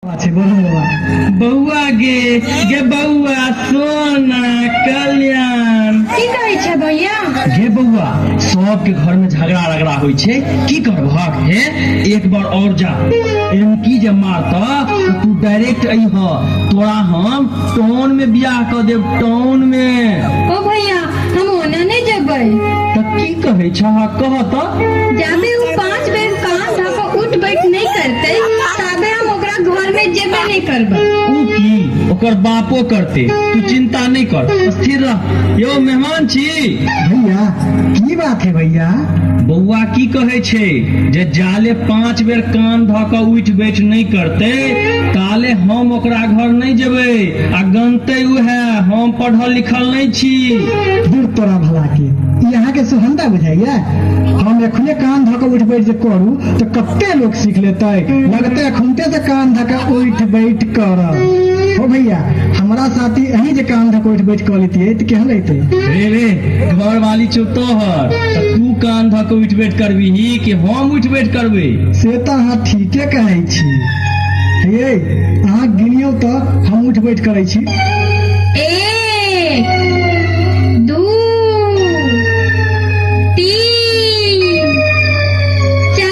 छै बोलू बाबा। बौआ गे, गे बौआ, सोना कल्याण। की कहै छै भैया? गे बौआ, सबके घर में झगड़ा रगड़ा होइ छै, की करबहक हे? एक बार और जा, एमकी जे मारतह तऽ तू डायरेक्ट अइह, तोरा हम टाउन में बियाह कऽ देब, टाउन में। ओ भैया, हम ओना नहि जेबै। तऽ की कहै छह, कह तऽ। जाबे ओ 5 बेर कान धऽ कऽ उठ बैठ नहि करतै ताबे हम ओकरा घर में जेबे नहि करबै। उ की, ओकर बापो करते, तू चिंता नहि कर, स्थिर रह। यौ मेहमान छी। भैया, की बात है भैया? बौआ की कहै छै जे जाले 5 बेर कान धऽ कऽ उठि बैठ नहि करतै ताले हम ओकरा घर नहि जेबै, आ गनतै उएह, हम पढ़ल लिखल नहि छी। दूर तोरा भला के, ई अहाँके सुहंदा बुझाइया? हम एखने कान धऽ कऽ उठि बैठ जे करू तऽ कते लोक सीख लेतै, लगतै एखनते से कान धऽ कऽ उठि बैठ करब। हो भैया, हमरा साथी अहीं जे कान धऽ कऽ उठि बैठ कऽ लेतियै तऽ केहन रहितै? रे रे, घर वाली छौ तोहर, तऽ तू कान धऽ कऽ उठि बैठ करबीही कि हम उठि बैठ करबै? से तऽ अहाँ ठीके कहै छी। हे, अहाँ गिनियौ तऽ हम उठि बैठ करै छी। 1 2 3 4।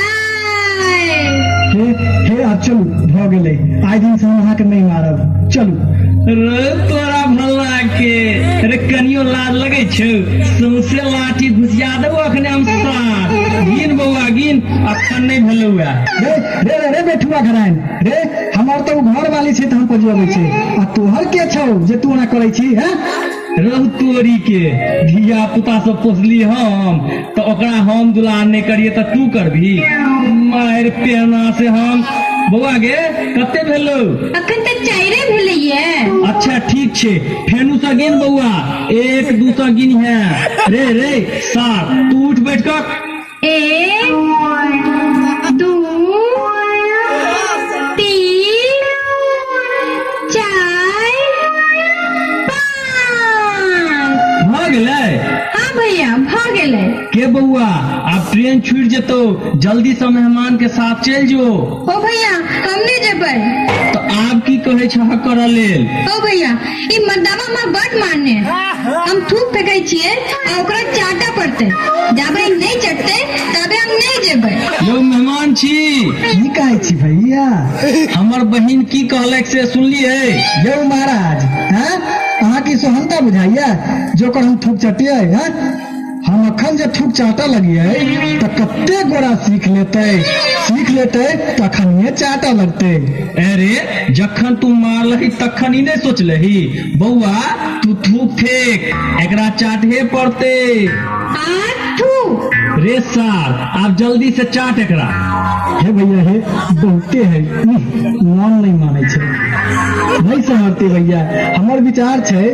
हे हे, आब चलू, भऽ गेलै, आइ दिन से हम अहाँके नहि मारब, चलू। रे तोरा भला के, रे कनियो लाज लगै छौ? सौंसे लाठी घुसिया देबो अखने हम साथ। गिन बौआ गिन, अखन नहि भेलौ हे। रे रे रे रे बेठुआ घराइन रे, हमर तऽ ओ घर वाली छै तऽ हम पजियबै छै, आ तोहर के छौ जे तू ओना करै छी? हैं रहु तोरी के, धिया पुता सब पोसली हम तऽ ओकरा हम दुलार नहि करिए तऽ तू करबी? मारि पेना से हम। बौआ गे, कते भेलौ? अखन तऽ 4 भेलैये। अच्छा ठीक छै, फेनु से गिन बौआ, 1 2 से गिन है। रे रे 7, तू उठ बैठ कऽ। 1 2 3 4 5। भऽ गेलै? हाँ भैया, भऽ गेलै। के बौआ, आब ट्रेन छूटि जेतौ, जल्दी से मेहमान के साथ चलि जो। ओ भैया, हम नहि जेबै। तऽ आब की कहै छह करऽ लेल? ओ भैया, ई मर्दावा हमरा बड मारने, हम थूक फेकै छियै आ ओकरा चाटऽ पड़तै, जाबे ई नहि चटतै ताबे हम नहि जेबै। यौ मेहमान छी। की कहै छी भैया? हमर बहिन की कहलक से सुनलियै? यौ महाराज, हैं अहाँके सोहनता बुझाइया जे ओकर हम थूक चटियै? हैं हम अखन जे थूक चाटऽ लगियै तऽ कते गोरा सीख लेतै, सीख लेतै तखनिये चाटऽ लगतै। अरे जखन तू मारलही तखन ई नहि सोचलही? बौआ तू थूक फेक, एकरा चाटहे पड़तै। आ थूक। रे सार, आब जल्दी से चाट एकरा। हे भैया हे, बहुते है, मन नहि मानै छै, नहि सहरते भैया, हमर विचार छै।